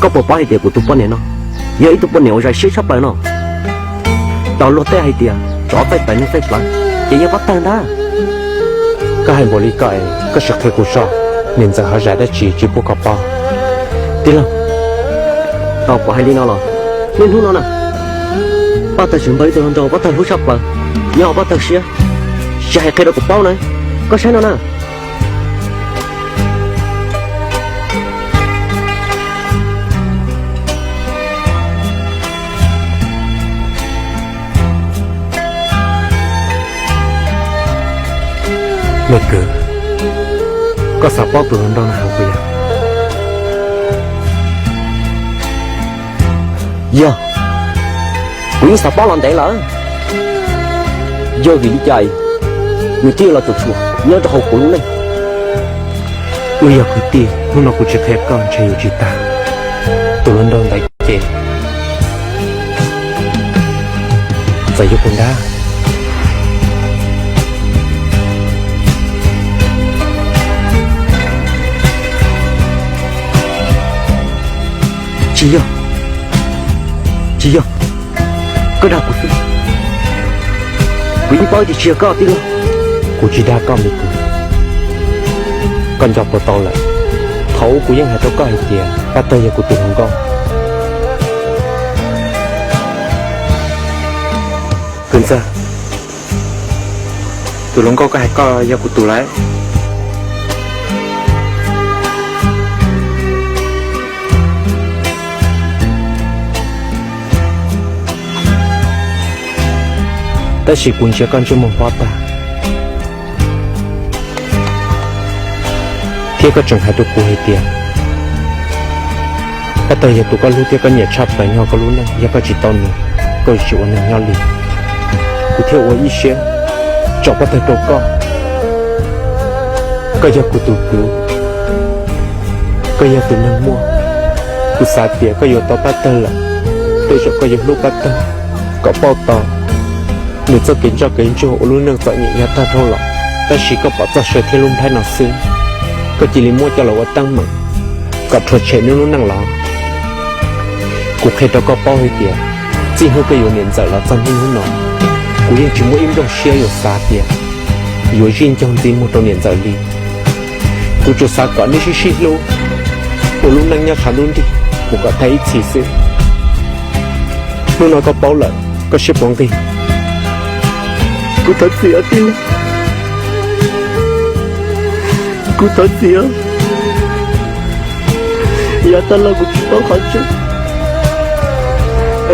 Koj puas paub hais tias kuv tus poj niam no yog ib tug poj niam uas zais siab tshaj plaws no? Tau luag tej hais tias tsov txaij tawv neeg txaij plawv, ces yog Paj Tawg ntag. Koj hais npaum li ko es koj sim qhia kuv soj, niam ntxawm ho zais dab tsi tsis pub koj paub? Tij laug, tau kuv hais li no los, niaj hnub no na, Paj Tawg tseem npawg ib tug hluas nraug Paj Tawg hlub tshaj plaws, nyob hauv Paj Tawg siab, tsis hais qhia rau kuv paub na. Koj saib no na. Me kwv, koj xav paub tus hluas nraug no hauv kuv yog? Yog, kuv yeej xav paub los ntev lawm. Yog vim li cas nws thiaj los tsuas tshuam nyob rau hauv kuv lub neej? Wb yog kwv tij, hnub no kuv tsis qhia koj ntshe yuav tsis tag. Tus hluas nraug ntawd ces txawm yog kuv nrab. Tsis yog, tsis yog, koj dag kuv xwb. Kuv yeej paub tias tsis yog koj tij laug. Kuv tsis dag koj me kwv, koj nco puas tau lawm? Thaum ub kuv yeej hais rau koj hais tias Paj Tawg yog kuv tus hluas nkauj. Kwv ntxawg, tus hluas nkauj koj hais koj yog kuv tus lawm. Tab sis kuv ntsia koj ntsej muag pob tag, thiab koj tseem hais rau kuv hais tias Paj Tawg yog tus koj hlub thiab koj nyiam tshaj plaws nyob koj lub neej, yog koj tsis tau nws, koj yuav tsis ua neeg nyob li. Kuv thiaj ua ib siab tsom Paj Tawg rau koj. Koj yog kuv tus kwv, koj yog tus neeg muaj. Kuv xav tias koj yuav tau Paj Tawg lawm, tej zaum koj yuav hlub Paj Tawg kom pauj tau nws txoj kev ntsoj kev ntsuag ua lub neej txom nyem yav tag dhau los. Tab sis koj pom txoj saw thiab lub nplhaib no xwb, koj cia li muab coj los ua teeb meem kom rhuav tshem nws lub neej los? Kuv qhia rau koj paub hais tias txij hnub koj yuav niam ntxawm los txog niaj hnub no, kuv yeej tsis muaj ib nplooj siab yuav xav tias yuav zij ncaug ntxiv muag rau niam ntxawm li. Kuv tsuas xav kom neb sib sib hlub, ua lub neej nyob tshav ntuj nrig mus kom tag ib txhis xwb. Hnub no koj paub lawm, koj siab puas nqig? Kuv thov txim os tij laug, kuv thov txim os. Yav tag los kuv tsis paub qhov tseeb,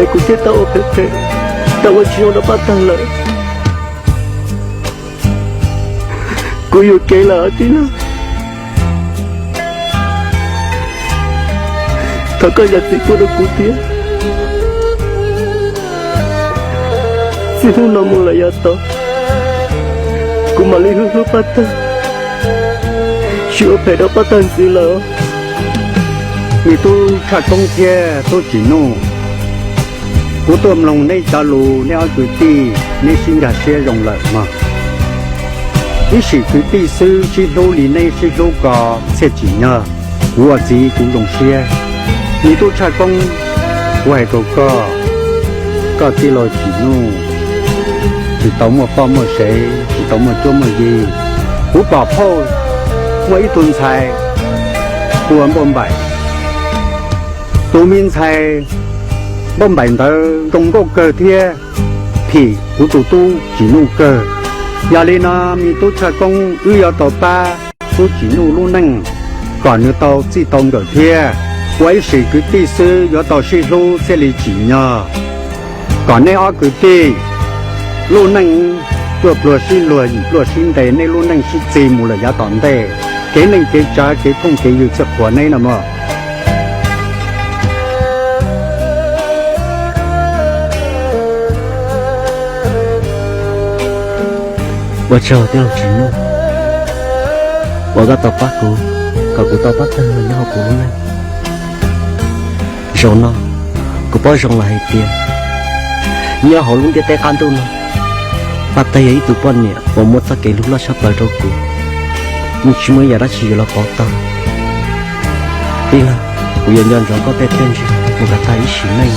es kuv thiaj tau ua phem phem, tau ua tsis zoo rau Paj Tawg lawm. Kuv yuam kev lawm tij laug. Thov koj zam txim pub rau kuv thiab. Txij hnub no mus lawm yav tod, kuv mam li hlub hlub Paj Tawg, tsis ua phem rau Paj Tawg ntxiv lawm. Me tub Tshaj Koob thiab tub Tsim Nuj, kuv tuaj mloog neb cov lus, neb ob kwv tij neb sib nkag siab zoo lawm mog. Ib sim kwv tij xwb sib hlub li neb sib hlub ko txhiaj tsim nyog. Kuv ua txiv kuv zoo siab. Me tub Tshaj Koob, kuv hais rau koj, koj tij laug Tsim Nuj tsis tau muaj poj muaj sev, tsis tau muaj cuab muaj yig. Kuv pom phauj muaj ib tug ntxhais hu ua Npauj Npaim. Tus me ntxhais Npauj Npaim ntawd zoo nkauj kawg thiab phim kuv tus tub Tsim Nuj kawg. Yog li no me tub Tshaj Koob, wb yuav tau pab tub Tsim Nuj lub neej kom nws tau txij tau nkawm thiab. Ua ib sim kwv tij xwb yuav tau sib hlub txhiaj li tsim nyog. Kom neb ob kwv tij lub neej cuaj pluag sib luag, yim pluag sib nte, neb lub neej sib txig mus lawm yav tom ntej, kev neej kev tsav kev phooj kev ywg txhiaj qhuas neb no mog. Ua tsaug tij laug Tsim Nuj uas koj tau pab kuv kom kuv tau Paj Tawg los nyob hauv kuv lub neej. Zaum no kuv paub zoo lawm hais tias nyob hauv lub ntiaj teb qab ntuj no, Paj Tawg yog ib tug poj niam uas muaj txoj kev hlub loj tshaj plaws rau kuv, yeej tsis muaj ib yam dab tsi yuav los pauv tau. Tij laug, Kuv yuav nco ntsoov koj tej txiaj ntsig mus kom tag ib sim neej.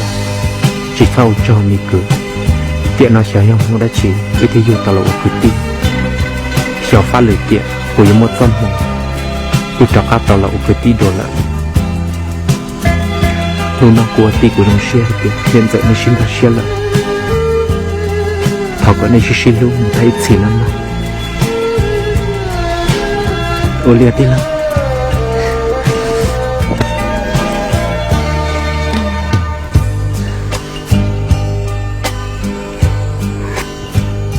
Tsis txhob ua tsaug me kwv, tiam no xyov yog hnub dab tsi wb thiaj yug tau los ua kwv tij. Xyov fab lwm tiam kuv yuav muaj txoj hmoo wb rov qab tau los ua kwv tij dua lawm. Hnub no kuv ua tij kuv zoo siab hais tias niam ntxawm nej sib nkag siab lawm. Thov kom nej sib sib hlub mus tag ib txhis na mog. Ua li tij laug,